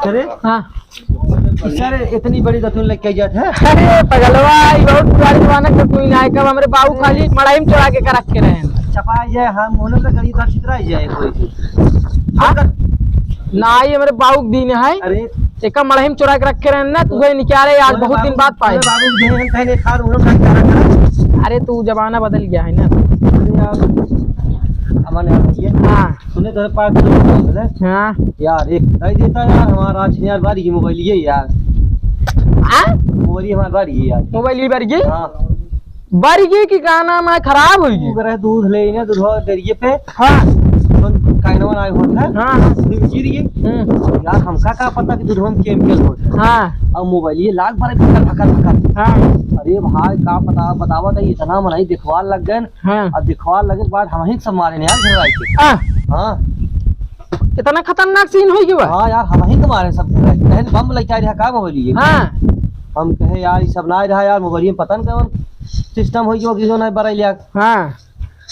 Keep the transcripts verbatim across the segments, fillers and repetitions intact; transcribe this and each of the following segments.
अरे, हाँ। सर, इतनी बड़ी दतुन लेके जात है? अरे पगलवा, ई बहुत पुरानी जमाना के दतुन है। कब हमरे बाबू खाली मड़ई में चोरा के रखे रहे हैं। चपाई जाए, हम मोनो का गरीब था, छितराई जाए कोई चीज। हाँ? ना, ई हमरे बाबू के दीन है। अरे। एका मड़ई में चोरा के रखे रहे हैं ना, तू वही निकाले, आज अरे बहुत दिन बाबू, बाद पाए। अरे बाबू, देहे हैं, पहले खा लो, उन्होंने क्या करा? अरे तू जमाना बदल गया है ना। अरे यार, अमन यार, ये हाँ। सुने तो पाँच सौ रुपया मिले। हाँ। यार, एक दे देता यार, हमारा आज यार बारी की मोबाइल ये यार। हाँ? मोबाइल ये हमारी बारी की यार। मोबाइल ये बारी की? हाँ। बारी की कि का नाम है, खराब होई गई? वो करे दूध ले ने, दूध डेरिए पे। हाँ। तो काइनवा ना होत है। हाँ, हाँ। दूध गिर गई। हम्म। यार, हमका का पता कि दूध में केमिकल होत है। हाँ। अब मोबाइल ये लाग बारे फकर, फकर, फकर। हाँ। अरे भाई, का पता, बतावा तो इतना मनई दिखवा लग गए। हाँ। अब दिखवा लगे के बाद हम ही सब मारे ने यार घर आके। आ। हाँ। इतना खतरनाक सीन होई गवा? हाँ यार, हम ही तो मारे सब घर आके। कहन बम लेके आ रहा का मोबाइल ये? हाँ। हम कहे यार, ये सब ना रहा यार, मोबाइल में पता न कौन सिस्टम होई गवा कि जो ना बराई लिया। हाँ।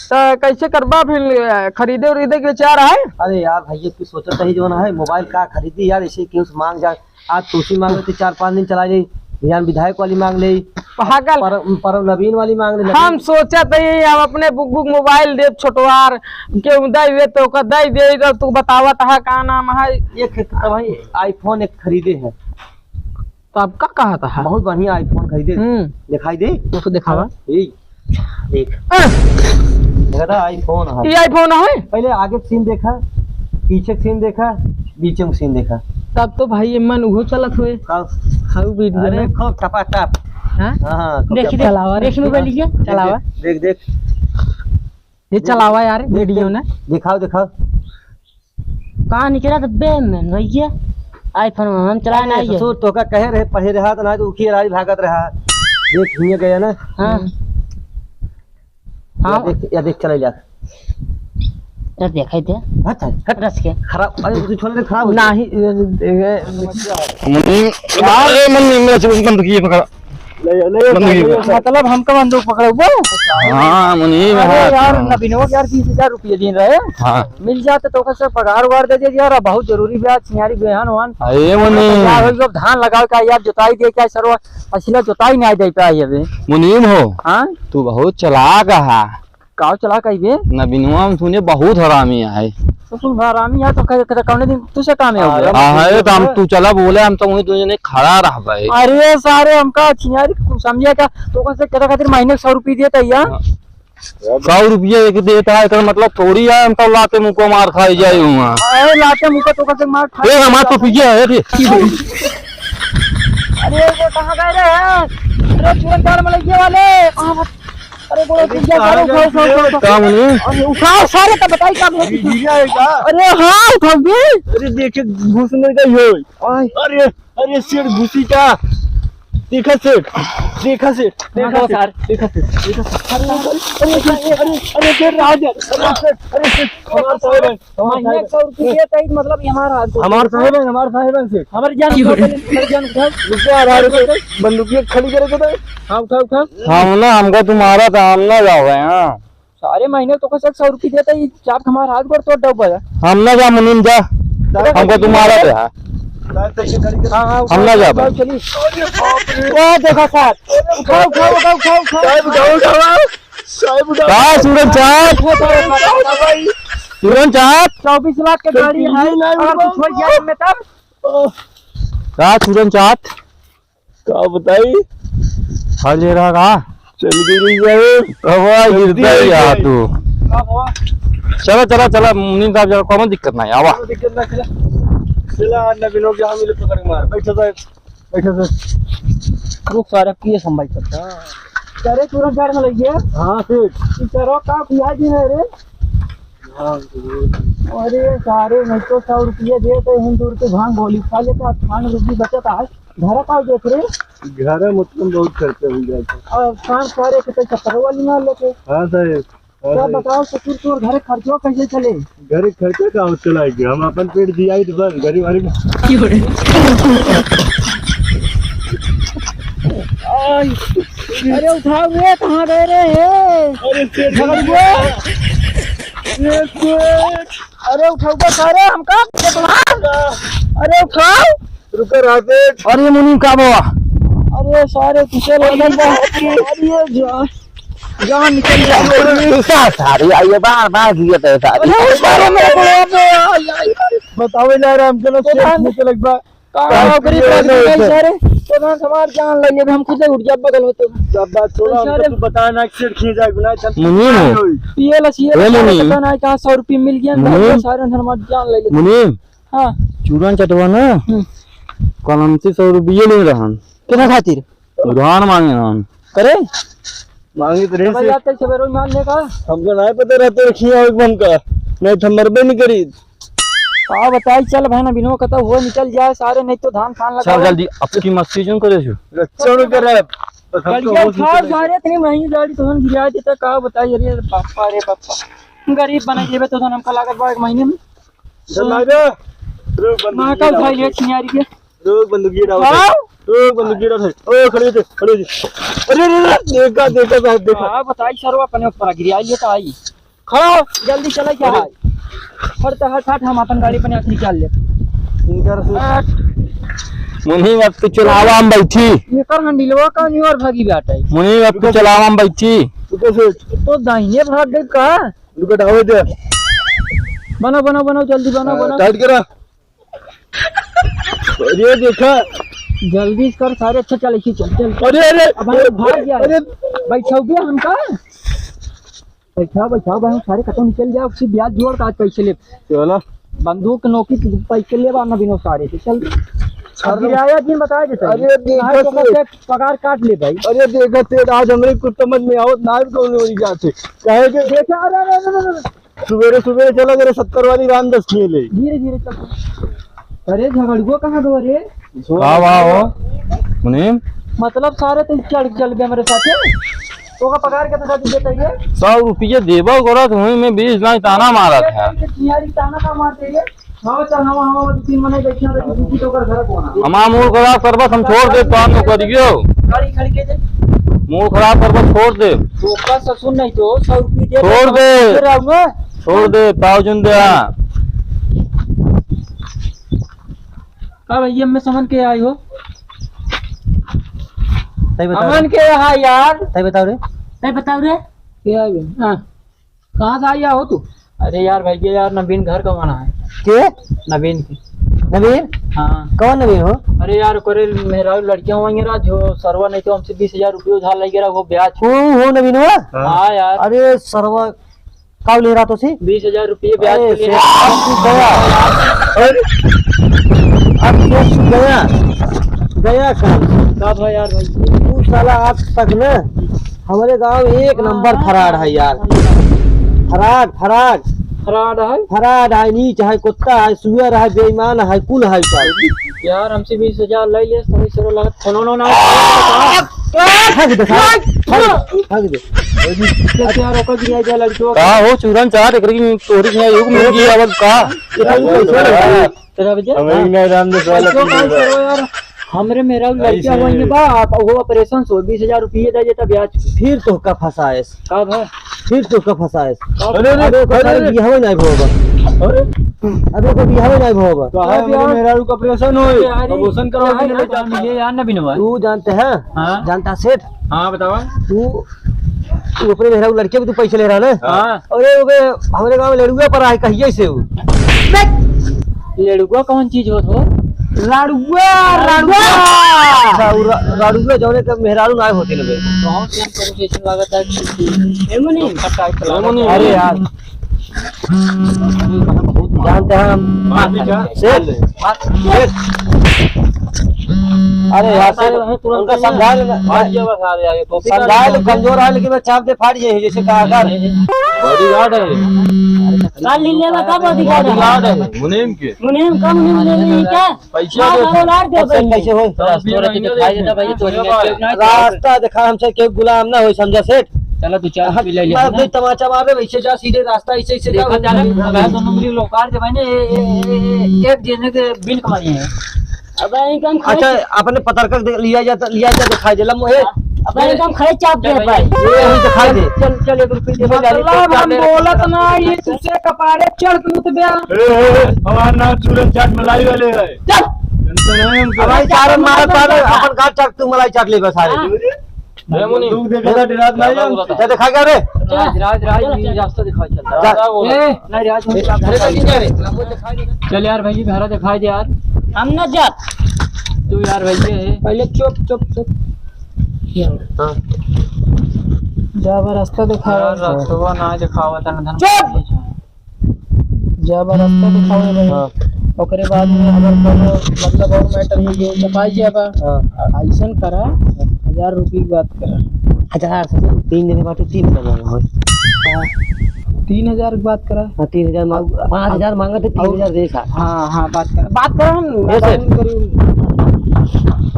तो कैसे करबा फिर, खरीदे उरीदे के विचार है? अरे यार भैया, तू सोचत ही जो ना है, मोबाइल का खरीदी यार, इसे केहू से मांग जा। आज तुलसी मांग लेते, चार पाँच दिन चला जाई, बिहान विधायक वाली मांग ले। पागल। परम, परम नवीन वाली मांग ले। हम सोचत ही हम अपने बुक बुक मोबाइल देब छोटवार, केहू दे दे तो ओकर दे दे, तो तू बतावत है का नाम है? एक तो भाई iPhone एक खरीदे है। तो अब का कहत है? बहुत बढ़िया iPhone खरीदे। हम्म। दिखाई दे। तो दिखावा। यही। देख। आह! देखा था, iPhone है। ये iPhone है? पहले आगे के सीन देखा, पीछे के सीन देखा, बीचे में सीन देखा। तब तो भाई, ये मन उहो चलत हुए। का? हाउ वीडियो अरे, में। खूब टपाटप। हाँ? हाँ, हाँ, खूब देख, टपाटप। देख, चलावा रे। देख, मोबाइल ये, देख, चलावा। देख, देख। ये चलावा यार, देख, वीडियो देख। ने। दिखाओ, दिखाओ। कहाँ निकला तो बे में भैया, iPhone में हम चलाए अरे नहीं है। ससुर, तोका कहे रहे, पढ़े रहा तो ना तो उखी राज भागत रहा। देख, हिये गया ना। हाँ। या हाँ। देख, या देख, चले जा। तो देखाई दे। हट, हट, हट। रस के। खराब, अरे, तू छोड़ दे, खराब हो जाए। नहीं, ये, ये, ये, मनी, अरे, मनी, मेरा चुप, बंद किए, पकड़ा। ले, ले, बंदूक ले, ले। मतलब हमका बंदूक पकड़बो? हाँ, मुनीम अरे है। यार, नबीनो के यार बीस हजार रुपये दिन रहे। हाँ। मिल जाते तो ओकर से पगार उगार दे दे यार, बहुत जरूरी बा, छिनारी बेहान वान। अरे मुनीम। यार, हो जब धान लगावे का यार, जोताई दे के सरवा, असला जोताई नहीं दे पाई अबे। मुनीम हो। हाँ? तू बहुत चालाक है। का चला कहिबे? नबीनवा में सुने बहुत हरामी है। तो सुन हरामी है तो कह, कह, कौने दिन तुझसे काम है हो गया? हाँ, है तो हम तू चला बोले, हम तो वहीं दुइ जने खड़ा रहबे। अरे सारे हमका छिनारी कुछ समझे का, तो कैसे कहता खातिर महीने सौ रुपये देता है यार। हाँ। सौ रुपये एक देता है, एकर मतलब थोड़ी है हम तो लाते मुँह को मार खाई जाए हुआ। अरे लाते मुँह को तो कैसे मार खा ए, हमार तो पिए है रे। अरे वो कहाँ गए रे? अरे चूरन चार मलैया वाले, कहाँ अरे, गोड़ो टूट गया, सारे उठाओ, उठाओ, उठाओ, उठाओ। का बोले? अरे, उठाओ, सारे का बताई का बोले? गिरा है का? अरे, हाँ, उठाओ बे। अरे, देखे, घुस नहीं गई हो। ओए। अरे, अरे, सेठ घुसी का? देखा सेठ, देखा सेठ, देखा हाँ, सेठ, सार। देखा सेठ, देखा सेठ। अरे, अरे, अरे, अरे, अरे, सेठ, राज है। अरे, सेठ, अरे, सेठ, हमार साहब है। महीने एक सौ रुपये तई, मतलब, ये हमारा हाथ हमार साहेब है, हमार साहेब है से। हमारी जान उठाओ, पहले हमारी जान उठाओ। रुपया आधार पे बंदूकिया खड़ी करे के तो। हाँ, उठाओ, उठाओ। हम ना, हमका तुम्हारा काम ना जावे, हाँ। सारे महीने तो कस एक सौ रुपये देता, ये चाप हमारा हाथ पर तोड़ दो बजा। हम ना जा, मुनीम जा। हमका तुम्हारा दे, हाँ। हाँ, हाँ, हम ना उठाओ, जाबे। उठाओ, चलिए। ओ, देखा सार। उठाओ, उठाओ, उठाओ, उठाओ, उठाओ। साहब उठा। का सूरज चाँद? उठा, उठा, उठा, उठा भाई। सूरज चाँद? चौबीस लाख के गाड़ी है, नहीं, नहीं, और कुछ हो गया इनमें तब? का सूरज चाँद? का बताई? हल ले रहा का? चल गई रही साहब। अब गिरता ही आ तू। का हुआ? चला, चला, चला, मुनीम साहब, चला, कौनो दिक्कत नहीं, आवा। कोई दिक्कत ना, चला। चला, नबीनो के यहाँ मिले पकड़ के मार। बैठो साहब। बैठो, बैठो। रुक सारे, पिए संभाई करता। अरे, तू जड़ में लग गया? हाँ, सेठ। ई चरो का पिया जी ने रे? हाँ, सेठ। अरे, सारे, नहीं तो सौ रुपये दे तो हिंदू के भांग गोली खा लेता, खान रुपये बचत आज। घर का देख रे? घर में मतलब बहुत खर्चा हो जाता। और काम सारे के तो चक्कर वाली मार लेते। हाँ, साहब। का बताओ ससुर, तोर घरे खर्चो कैसे चले? घरे खर्चा का हो चलाएगी? हम अपन पेट जियाई तो बस, गरीब आदमी। की हो रे? आई, अरे उठाओ रे, कहाँ गए रे हे? अरे सेठ झगड़ुआ। अरे सेठ। अरे उठाओ बे सारे हमका। अरे उठाओ। रुको राजेश। अरे मुनीम, का बाबा? अरे सारे तुझे लग गया। अरे जा, जान निकल गया। अरे सा-, सारे आइए, बार, बार गिरे थे सारे। अरे सारे मेरे को यहाँ पे आ, आ, आ। बताओ यार, हमको ना तो सेठ जान निकल गया। का का गरीब ये आदमी लोग है तो सारे। तो ना हमार जान लगे, हम खुद उठ जा बगल होते। जब बात छोड़ा, हमको सारे तू बता ना, सेठ खींच जाए, गुनाह चल। मुनीम हो। ये लस, ये ए लस, मुनीम। पता ना कहाँ सौ रुपये मिल गया, मुनीम। सारे हमार जान ले लेते। मुनीम। हाँ। चूरन चटवा ना, हम्म। कल हमसे सौ रुपये ले रहन। केना खातिर? उधार मांगे रहन। करे? मांगे तो तो भाई, से। आप कल सवेरे ही मान लेगा। हमको नहीं पता रहता है, खिया एक बन का। नहीं तो हम मरबे नहीं करी। का बताई, चल भाई ना, बिनो कतौ हो निकल जाए सारे, नहीं तो धान फान लगा चल हुआ। जल्दी, अब की मस्ती क्यों करे छु? रक्षण करे। बस हम तो बढ़िया होश था निकल गए। सारे, इतनी महंगी गाड़ी तो हम गिरा देता, का बताई, अरे बापा रे बापा। गरीब बना देबे तो हमका लागत बा एक महीने में। चल आ जा। रुक, बंदूक माँ का गिरा उठाई दे। ले छिनारी के। रुक, बंदूक गिरा उठा। हाँ? रुक, बंदूक गिरा उठा। ओ, खड़े हो जा, खड़े हो जा। अरे, अरे, अरे, देखा, देखा, साहब, देखा। हाँ, बताई सरवा अपने ऊपर गिरा लिए तो आई। खड़ा हो, जल्दी चले क्या अरे। है? हट, हट, हट, हम अपन गाड़ी पर आखिरी निकाल ले। इधर से। हट। मुनीम, अब तो चलावा हम बैठी। ये कर हंडिलवा का नहीं और भागी बैठा है। मुनीम, अब तो चलावा हम बैठी। रुको से। तो दाहिने भाग गए का? रुको, हटाओ इधर। बनाओ, बनाओ, बनाओ, जल्दी बनाओ, हाँ, बनाओ। टाइट करा। अरे देखा। जल्दी कर सारे, अच्छा चल, इसी चल, चल। अरे, अरे, अब हम भाग गया। अरे। बैठाओ बे हमका। बैठाओ, बैठाओ भाई, हम सारे खत्म निकल जाओ, फिर ब्याज जोड़ का आज पैसे ले। चलो। बंदूक नोकी पैसे ले बा ना बिनो सारे से, चल। अरे। अब गिराया दिन बता देता है। अरे देखा काहे तो से। बस एक पगार काट ले भाई। अरे देखा से, आज हमरे कुछ समझ में आवत ना, कौन वही जाते। काहे के देखा, अरे, अरे, अरे, अरे। सुबेरे सुबेरे चला करे सत्तर वाली रामदास खेले। धीरे धीरे चल। अरे झगड़ुआ कहाँ गवा रे? का बा हो? मुनीम? मतलब सारे तो चढ़ चल गए मेरे साथे। तो का पगार के पैसा दे देता ये? सौ रुपये देबो करत हुई मैं बीस लाख ताना मारत है। ये तुम्हारी ताना का मारते ये? हाँ, चल, हम, हम, हम तीन महीने बैठे हैं, तो किसी तो कर घर कौन है? हमार मूड खराब करबस, हम छोड़ देब, तो हम नौकरियो। गाड़ी खड़ी के दे। मूड खराब करबस, छोड़ देब। तो का ससुर नहीं तो सौ रुपये दे छोड़ दे। फिर आऊंगा। छोड़ दे, पाउजुन दे, हाँ। का भैया, मैं समन के आई हो? तय बताओ अमन रे। के यहाँ यार। तय बताओ रे। तय बताओ रे। के आई बे? हाँ। कहाँ से आया हो तू? अरे यार भैया यार, नवीन घर का बना है। के? नवीन के। नवीन? हाँ। कौन नवीन हो? अरे यार, ओकरे मेहरारू लड़कियां हुआ रहा, जो सरवा नहीं तो हमसे बीस हजार रुपये उधार लग रहा, वो ब्याज। ओ हो नवीन हुआ? हाँ यार। अरे सरवा, का ले रहा तो सी? बीस हजार रुपये ब्याज अरे, के लिए। से अब तू गया। अरे, अब तू गया। गया काम। का भाई यार भाई? तू साला आज तक ना हमारे गांव एक नंबर फराड है यार। Fraud, fraud. फराड है? फराड है, नीच है, कुत्ता है, सुअर है, बेईमान है, कुल है सारे। यार, हमसे बीस हजार ले लिए, सही से लगत फोन, फोन ना। हग दे, हग दे, हग दे। क्या, क्या रोका गिरा दिया लड़कियों का? का हो चूरन चाट, एकरे की तोरी के यहाँ योग मिल गई, अब का? तेरा भी जा? हमें भी नहीं राम दे वाला पैसा पीने दो का। यार, हमरे मेहरारू लड़किया ऐसे हुआ है बा, आप वो ऑपरेशन सो बीस हजार रुपये दे देता ब्याज। फिर तो का फंसाएस? का भा? फिर तो का फंसाएस? का अरे, अरे, अरे, ओकर अरे, सारे अरे। बियाह नहीं भवा बा। अरे। अरे, ओकर बियाह नहीं भवा बा। तो है, का हमरे ब्याह? मेहरारू का ऑपरेशन होई। अरे, अरे, ऑपरेशन करवा के अरे, ले अरे, जाते हैं। ये यार ना बिनवा। तू जानते हैं? हाँ। जानता सेठ? हाँ, बतावा। तू, तू अपने मेहरारू लड़के भी तू पैसे ले रहा ना? हाँ। अरे, ओके, हमरे गांव में लड़ुआ पर आए, कहिए से वो। लड़ुआ कौन चीज होत हो? राड़ुआ, राड़ुआ। अच्छा, वो रा-, राड़ुआ जौने के मेहरारू ना होते ना बे। बहुत सेम करो, जैसे लागत है कि एमो नहीं। अरे यार। जानते हैं हम। मार दीजिए। सेठ, सेठ। अरे यार, सेठ, उनका समझा लेना। मार दिया बस, आ गया ये तो। समझा ले, कमजोर है, लेकिन मैं चाप दे फाड़ ये, जैसे कहा कर। बॉडीगार्ड है। काल ले लेना, का बॉडीगार्ड है? बॉडीगार्ड है, मुनीम के। मुनीम का मुनीम ले रही है क्या? पैसा हाँ, दे। हाँ, उलार दे अब सेठ भाई। कैसे हो? रास्ता दिखाई देता भाई, तो नहीं है। रास्ता दिखा, हमसे केहू गुलाम ना होई, समझा सेठ? चलो, दो चार हम, रुपये ले ले, मैं ना। अपने तमाचा मार रहे, वैसे जा सीधे रास्ता, ऐसे, ऐसे देखा जाओ। जाने, मैं दोनों उंगली लोकार दे भाई ने, ए, ए, ए, ए, एक जने के बिल कमाई है। अब इनका हम अच्छा, खाए अपने पतरका दे, लिया जाता, लिया जाता, दिखाई देला मोहे। अब इनका हम खाए चाप दे भाई। ये यही दिखाई दे। चल, चल, एक रुपये दे, मतलब, हम बोलत ना, ये तुझसे कपारे चढ़ के उठ गया। ए, ए, ए, हमारा नाम सूरज चाट मलाई वाले है। चल। हमारी चारन मारत, चारन अपन गाल चाट, तू मलाई चाट ले बस सारे। हाँ। ए मुनि, दुख देखे ना, डरात नहीं हम। जा देखा क्या रे? राज, राज, राज, ये रास्ता दिखाई चल। जा। ए, नहीं, राज, ए, घरे चल जा रे। चल यार भाई, घर दिखाई दे यार। हम ना जात। तू यार भाई ये है। पहले चुप, चुप, चुप। हाँ। जा, अब रास्ता दिखावा। यार, रास्ता ना दिखावा, तन धन चुप! जा, अब रास्ता दिखावा भाई। हाँ। ओकरे बाद में अगर कोनो, मतलब, और matter हो गयो, तो पाई जाबा। हाँ। अइसन करा, हजार रुपये की बात करा। हजार से तीन जने बाटे, तीन हजार मांगा होई। हाँ। तीन हजार की बात करा। हाँ, तीन हजार मांग, पाँच हजार मांगा तो तीन हजार दे सा। हाँ, हाँ, बात करा, बात करा हम, ऐसे? बात करी।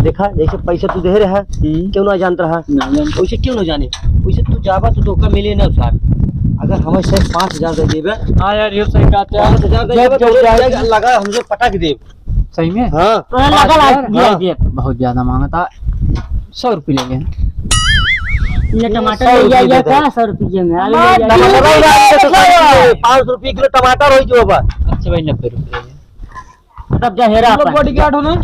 देखा, जैसे पैसा तू दे रहा, हम्म। क्यों ना जानत रहा? ना जानत। वैसे क्यों ना जाने? वैसे तू जाबा तो तोका मिले ना सार। अगर हमें से पाँच हजार दे देबे, हाँ यार, ये सही बात है। पाँच हजार दे जब, देबे, जब तो जाए जाए लगा हमसे पटक देब। सही में? हाँ। तोरा लगा पाँच हजार? ला दिया, हाँ। दिया, बहुत ज्यादा मांगा था, सौ रुपये ले गए। ये टमाटर सौ ले रुपये गया, देता है। क्या सौ रुपये में? आलू ले गया। टमाटर ले गया, सौ रुपये, पाँच सौ रुपये किलो टमाटर हो जो बा। अच्छा भाई, नब्बे रुपये ले गए। तब जा हेरा हम लोग अपन। Bodyguard हो ना?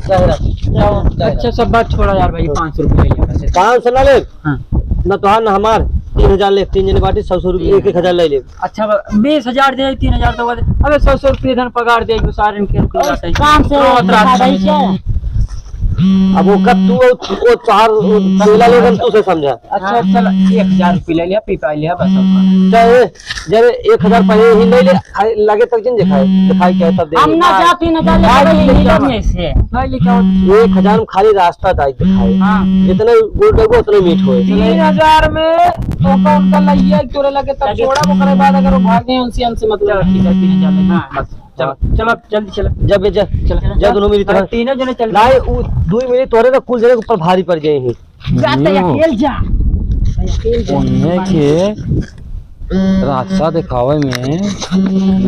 जा हेरा। जा हेरा। अच्छा, सब बात छोड़ा यार भाई, पाँच सौ रुपये ले गया। पाँच सौ ना ले? हाँ। ना तोहार ना हमार, तीन हजार ले, तीन जने बाटी, सौ सौ रुपये, एक एक हजार ले ले। अच्छा, बा-, बीस हजार दे, तीन हजार तो बोले, अबे सौ सौ रुपये धन पगार दे, सारे इनके रुपये जाते हैं। काम से रोत रात। अब वो कब तू, वो, वो चार, वो पहला लेकर तू से समझा। अच्छा, चल, एक हजार रुपये ले लिया, पी पाई लिया, बस अब। चाहे जब एक हजार पहले ही ले ले, आ, लगे तक जिन दिखाए, दिखाई क्या है तब दे। हम ना जा, तीन हजार ले, खाली ले जाओ। में से। खाली क्या होता? एक हजार में खाली रास्ता दाई दिखाए। हाँ। जितने गोल रखबो, उतने मीठ होए। तीन हजार में तो कौन का लइया तोरे लगे तब लगे। छोड़ा, ओकरे बाद अगर वो भाग गए, उनसे, हमसे मतलब। चलो, ठीक है, तीन हजार ले। हाँ, बस। चलो, हाँ। चलो, जल्दी चलो। जब, जब, चलो, जा चलो। दोनों मिली अरे, तोहर। तीनों जने चल। नहीं, उ दुई मिली तोहरे ना कुल जने के ऊपर भारी पड़ गए हैं। जा, तै हम्म। अकेल जा। तै अकेल जा। उन्हें के रास्ता दिखावे में,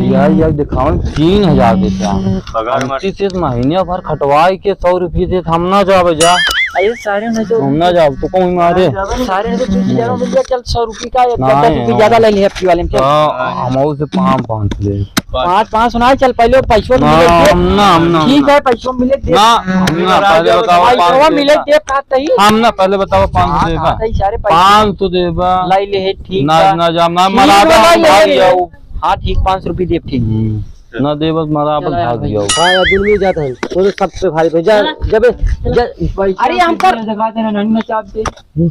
रियाई, रियाई दिखावे में तीन हजार देता। पगार मार। हमसे से महीने भर खटवाई के सौ रुपये देत, हम ना जावे जा। अरे, सारे में तो हम ना जावे, तो कौन मारे? सारे में तो तू ज्यादा मिल गया, चल, सौ रुपये का, एक ना, पचास रुपये हम ज्यादा ले लिया, अबकी वाले में, चल। हाँ, हम और से पाँच, पाँच ले। पाँच, पाँच सुनाए, चल, पहले वो पैसों ना, मिले दे। हम ना, हम ना, हम ठीक ना। है, पैसों मिले दे। ना, हम ना, पहले बताओ, पैसों पाँच सौ मिले देबा। दे, का तही? हम ना, पहले बताओ, पाँच सौ हाँ, देबा। हाँ, तही सारे पैसे। पाँच सौ देबा। लाई ले, ठीक ना, बा। ना, जा, ना, ठीक मरा बा, दे, हम लाई भाग ले। जाओ। हाँ, ठीक, पाँच सौ रुपये देब, ठीक। हम्म, ना देबा, मरा, चला भाग भाई। जाओ। हाँ, यार, दुनिया जाता है, वो तो सबसे भारी पे, जा, चला। जब, चला। जा, अरे, हम कर जगह देना, नहीं, मैं चाप दे। हम्म।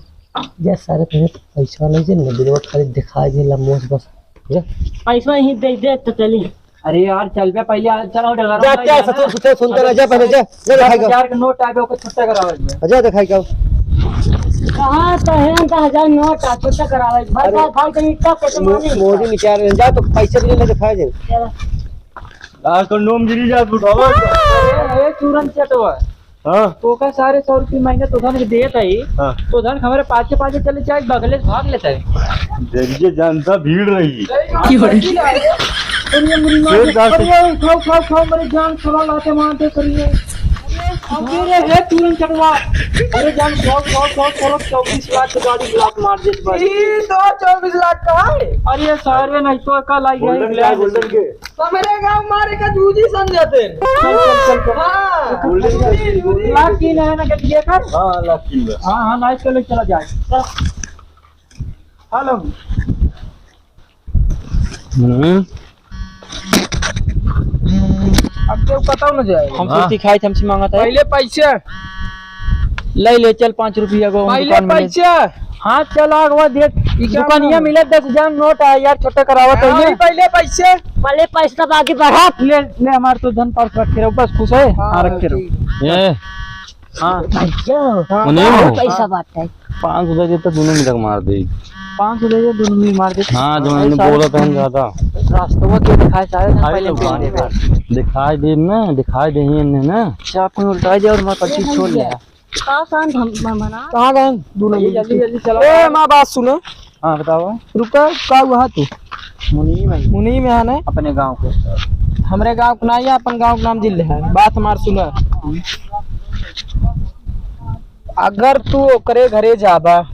जा सारे पहले पैसा ले जे, नबीरवा खाली दिखा दे ला मोस बस। जा। पैसा ही दे दे तो चली। अरे यार, चल बे पहले, आ, चलो डरा जा, जा, ससुर, ससुर, सुन कर जा, पहले जा, जा दिखाई का। हजार का नोट आवे, ओके छुट्टा करावे जा। जा दिखाई का। कहाँ तो है, तो हजार नोट आ, छुट्टा करावे। भाई, अरे, भाई, भाई, कहीं इतना पैसा मो-, मांगे। मोदी निकाल रहे हैं, जा तो पैसे भी ले दिखाई दे। चलो। आज तो नोम गिरी जा, उठावा। अरे, अरे, चूरन चटवा। हाँ। तो का सारे सौ रुपये महीने तो धन के देत है। हाँ। तो धन हमारे पाछे पाछे चले जाए, बगले से भाग लेता है। जरिए जानता भीड़ रही। की हो रही? अरे, मेरी माँ, फिर जा अरे, उठाओ, उठाओ, उठाओ, मेरे जान, सवाल आते मारते करिए। अरे, है तुरंत चढ़वा। अरे, जान, उठाओ, उठाओ, उठाओ, करो, चौबीस लाख की गाड़ी block मार दे इस बार। ई तो चौबीस लाख का है। अरे, सारे नहीं तो का लाई Golden गए। का है, Golden के? तो मेरे गाँव मारे का जूजी समझते हैं। चल, चल, चल, चल। हाँ। Golden का जूजी। लाख की ना है ना, कहीं देखा? हाँ, लाख की ना। हाँ, हाँ, nice, चलो, चला जाए। Hello। हम्म। अब केहू कतौ न जाए। हम हाँ। सुरती खाई, हमसे मांगत है। पहले पैसे। ले ले, चल, पाँच रुपया को पहले दुकान में ले। पैसे। हाँ, चल, आगवा देख। ई क्या दुकानिया हुआ? मिले दस हजार नोट आया यार, छोटा करावत है हाँ, ये। पहले पैसे। पहले पैसा बाकी बढ़ा। ले, ले, हमार तो धन पास रखे रहो, बस खुश है। हाँ, हाँ, रखे रहो। ठीक। ये। हाँ। भैया, मुनीम। बहुत पैसा बात है। पाँच सौ दे दे तो दोनों मिलक मार दे। पाँच सौ दे दे, दोनों मिल मार दे। हाँ, जो मैंने बोला था हम ज्यादा। रास्तवा के दिखाए सारे ना, खाई पहले लो, पेन खाई दे। लो। दिखाई दे ना, दिखाई दे ही इन्हें ना। अच्छा, आप उल्टा दे और मैं पर्ची छोड़ ले। कहाँ शांत हम, हम बना? कहाँ गए दोनों जल्दी, मिल? जल्दी, जल्दी चलाओ। ए, माँ बात सुनो। हाँ, बताओ। रुका, का हुआ तू? मुनीम है। मुनीम है ना? अपने गाँव के। हमरे गाँव के ना, ये अपन गाँव के नाम जिले है। बात हमार सुना। अगर तू ओकरे घरे जाबा,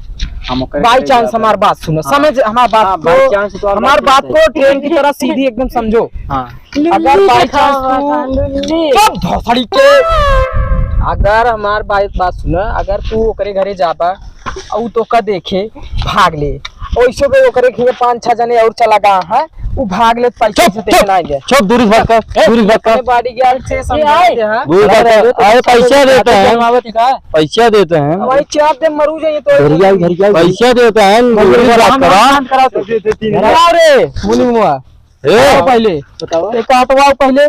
हम ओकरे बाई घरे चांस जाबे। हमार बात सुनो, हाँ। समझ हमार बात हाँ, को, बाई चांस तो और हमार बात बात को ट्रेन की तरह सीधी एकदम समझो। हाँ। अगर लुल्ली बाई देखावा चांस तू था, लुल्ली। चुप धोसड़ी के। अगर हमार बात, बात सुनो, अगर तू ओकरे घरे जाबा और उ तोका देखे, भाग ले। ओइसे भी ओकरे घरे पाँच छह जने और चला गा है, उ भाग ले, पैसा चुप, से देखे चुप, ना आइए। चुप, दूरी से बात कर, ए, दूरी से बात कर। अपने बॉडीगार्ड से ए, समझा आए। दे, हाँ। दूरी से बात कर। अरे, पैसा देते हैं। पैसा देते हैं। वही चाप दे मरू जाइए तो। घरिया, घरिया। पैसा देते हैं, दूरी से बात करा। शांत करा तू। अरे, मुनी मुआ। ए, आओ पहले। बताओ। एक हाथ आओ पहले।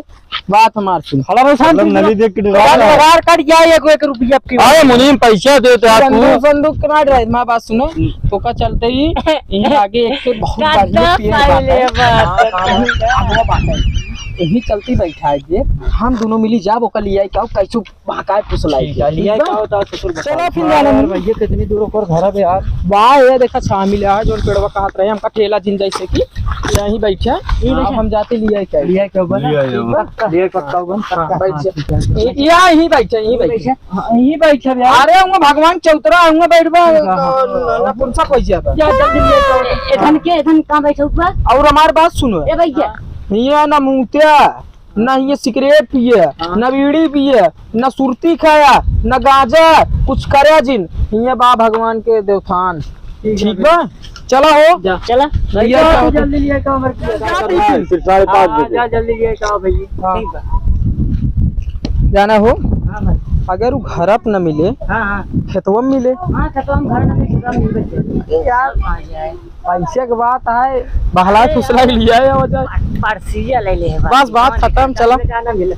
बात हमार सुन। खड़ा रहो, शांत मतलब हो। नली देख के डरा रहा है। आधार कार्ड क्या है, एक, एक रुपया आपकी। अरे मुनीम, पैसा देते हैं आपको। संदूक, संदूक के मार रहा है। माँ बात सुनो, हम्म। तो का चलते ही यहीं आगे एक से बहुत बढ़िया पेड़ बात है। हाँ, हाँ, हाँ, वो बात है। यही चलती बैठा है जे, हम दोनों मिली जाब, ओकर लिया क्या, कैसे बहकाए फुसलाई ठीक है, के, लिया ठीक बा? क्या होता है ससुर, बताओ। चलो फिर जाने यार, दो। भैया, कितनी दूर ओकर घर है यार? वाह, ये देखा, छामी ले आए, जोन पेड़वा कहत रहे, हमका ठेला जिन जैसे कि यहीं बैठे। यहीं हाँ, बैठे। हम जाते लिया क्या? लिया क्या बना? लिया क्या ठीक बा? बा? लिया पक्का बा? हाँ, पक्का। बैठ हाँ, जा। ठीक है। ये, ये यहीं बैठे, यहीं बैठे। हाँ, यहीं बैठे यार। अरे, हुआ भगवान चौतरा, हुआ बैठबा, हाँ, हाँ, हाँ। न-, नपुंसक हो जाबा। जा, जल्दी लिया क्या? एधन के, एधन कहाँ बैठे हुआ? और हमार बात सुनो। ए भैया। ये ना मुत्या, ना ये सिगरेट पिए, हाँ। ना बीड़ी पिए, ना सुरती खाया, ना गांजा, कुछ करे जिन। ये बा भगवान के देवथान। ठीक है ठीक बा? चला हो। जा। चला। भैया, जा, जा, तू जल्दी लिया का हमर क्या? जा, जा, जा, फिर साढ़े पाँच हाँ, बजे। जा, जल्दी लिया का भैया। हाँ। ठीक बा। जाना हो? हाँ भाई। अगर वो घर प न मिले, हाँ, हाँ। खेतवा में मिले। हाँ, खेतवा में घर न मिले, खेतवा में मिले। ए यार, आ जाए। पैसे के बात है, बहला फुसला के लिया है, हो जाए। पर-, परसिया ले ले है बस, बात खत्म, चला। जाना मिले।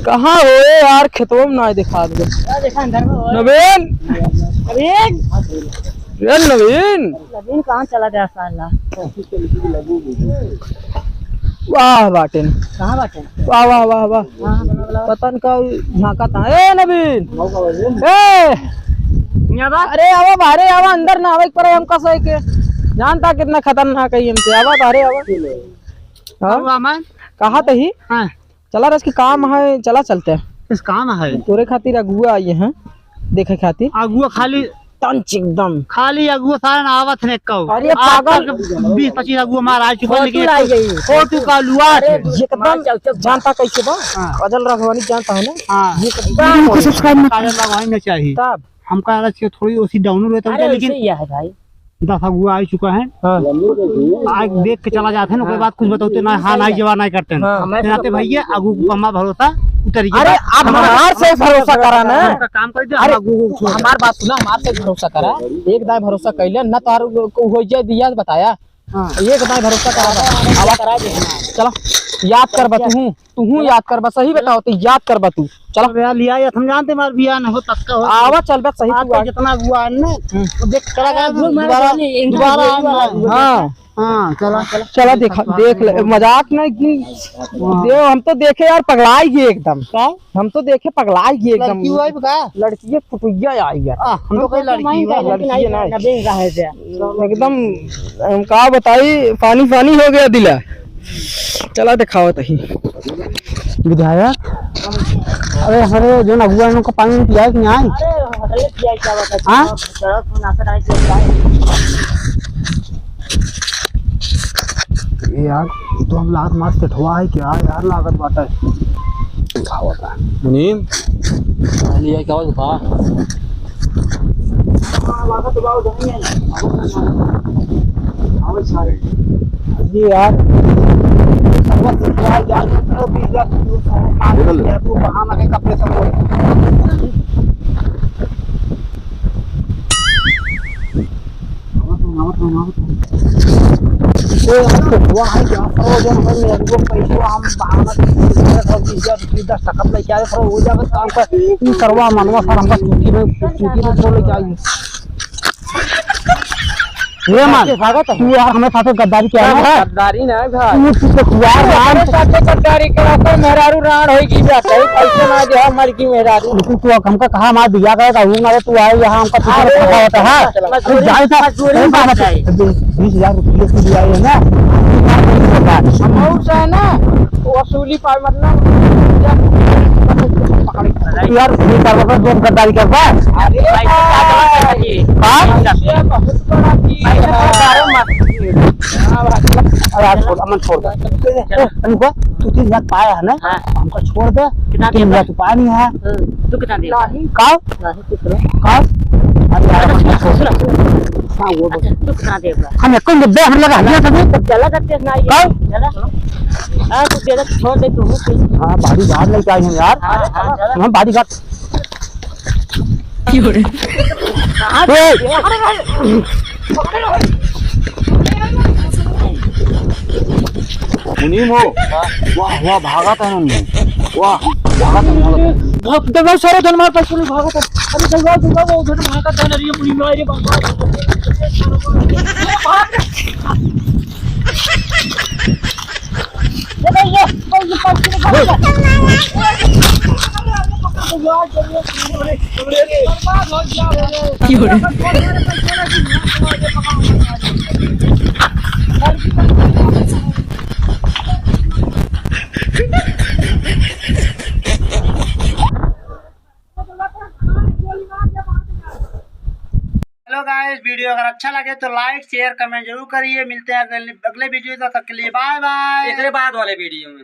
कहाँ हो ए यार, खेतवा में ना दिखा दे। क्या देखा अंदर में हो? नवीन! नवीन! ए नवीन! नवीन कहाँ चला गया साला? वाह बाटेन। कहाँ बाटेन? वाह, वाह, वाह, वाह। हाँ, हाँ, बोला, बोला। पता न का झांका था। ए नवीन! ए! यहाँ बा? अरे आवा बाहरे आवा, अंदर ना आवे पर हम कस है के। जानता कितना खतरनाक है हमसे। आवा बाहरे आवा। हाँ? आवा मैं? कहा तही? हाँ। चला रस के काम है, चला चलते हैं। इस काम है? तोरे खातिर अगुआ आए हैं, देखे खातिर। अगुआ खाली टंच एकदम। खाली अगुआ सारन आवत ने कहो। अरे आज पागल। तक बीस पच्चीस अगुआ मार आ चुका है, लेकिन फोटो लाई गई। फोटो का लुआ अरे है। एकदम मार चल, चल। जानता कैसे बा? हाँ। काजल राघवानी जानता है ना? हाँ। ये एकदम को subscribe मत काजल राघवानी में चाहिए। तब? हमका लगा कि थोड़ी ओसी down रहता है, अरे लेकिन वैसे ही है भाई। दस अगुआ आ चुका है। हाँ। आज देख के चला जाते हैं ना, ओकरे हाँ। बाद कुछ बताते ना, हाँ, नहीं, जवाब नहीं करते हैं। हाँ। नाते भैया, अगू पम्मा भरोसा उतर गया। अरे, अब हमार से भरोसा करा ना। हमका काम कर दे, अरे, हम अगू को छोड़। हमार बात सुना, हमार से भरोसा करा। एक दाई भरोसा कैले, ना तोहार को हो जाए दिया बताया। हाँ। एक दाई भरोसा करा, आवा करा दे। चला, याद कर बतू हूँ। तू हूँ याद करबा, सही बताओ, तो याद करबा तू। चला। अबे यार, लिया ये हम जानते, मार बिया न हो, पक्का हो। आवा, चल बे, सही आज तू तो आ। जितना हुआ है ना, हम्म। तो देख, चला गया, अरे, वो मार दोबारा, जाने, इनका दोबारा वो आना। वाला। हाँ। हाँ, चला, चला। चला, देखा, देख ले, मजाक ना, एकदम। हाँ। दे, हम तो देखे यार, पगलाई गए एकदम। का? हम तो देखे, पगलाई गए एकदम। लड़की हुआ है का? लड़की है, फुटुइया आई है। आ, हम तो कोई लड़की हुआ है। लड़की है ना। नवीन का है क्या? एकदम, हम का बताई, पानी पानी हो गया दिला। चला देखावत ही। विधायक, अरे हमारे जो अगुआ है, उनको पानी पिया कि नहीं? अरे, होटल में पिया क्या बात है? हाँ? शराब, शराब, नाश्ता डाल के पिया। ए यार, ई तो हम लात मार पेठवा है क्या यार, लागत बाटे। का होता है? मुनीम, लिया क्या होता? ये यार, ए, यार, तो हुआ है क्या? तो जो हम लोग को पैसा हम बहाना दे, दस टका लेके आए, तो वो जब काम कर, ई करवा मनवा सर, हमका चूती में, चूती में छोड़ लेके आई। रे मान, भागत है। तू यार हमारे साथे गद्दारी किया है। गद्दारी ना है भाई। तू, तू तो कुआर अरे राम। हमारे साथे गद्दारी करा, तो मेहरारू राण होई की जाता है, पैसे ना दे, हमारी की मेहरारू। लेकिन तू हमका कहा हमारा दिया गया, कहूँ ना, तू आए यहाँ हमका तू अरे, कहा होता है। चला, तू मजदूरी, जाए था, मजदूरी तू मत बात जाए। बीस हजार रुपये की दिया है ना। हम और से है ना, वसूली पाए, मतलब, जब यार, ये कर बस, दोन गद्दारी कर बस। अरे भाई, तो क्या गलत है ये? हाँ? ये बहुत बड़ा चीज है। भाई, तो क्या करो मत। अरे यार, छोड़, अमन, छोड़ दे। ए, ए, अरे रुको, तू तीन हजार पाया है ना? हाँ। हमको छोड़ दे। कितना तीन हजार देगा? तू पाया नहीं है। हाँ, तू कितना देगा? नहीं। का? नहीं, कुछ नहीं। का? अरे यार, अमन, छोड़। सुनो, सुनो। हाँ, वो बोल। अच्छा, तू कितना देगा? हम एक को दे, हम लगा, हटा दे। चला करते ना ये। का? चला। हाँ, कुछ दे दे, छोड़ दे तू। हाँ, भारी बात लेके आई हूँ यार। हाँ, हाँ, चला। हम भारी बात। ए! मुनीम हो। वाह, वाह, भागत है मुनीम। वाह, भागत है, भागत है। भाग, दबा सारा धन मार, पैसे भागत है। अरे, दबा, दबा, वो उधर भागत है, अरे, मुनीम, अरे, बाबा। Hello guys, video अगर अच्छा लगे तो like, share, comment जरूर करिए। मिलते हैं अगले, अगले video, तब तक के लिए bye bye। एकरे बाद वाले video में।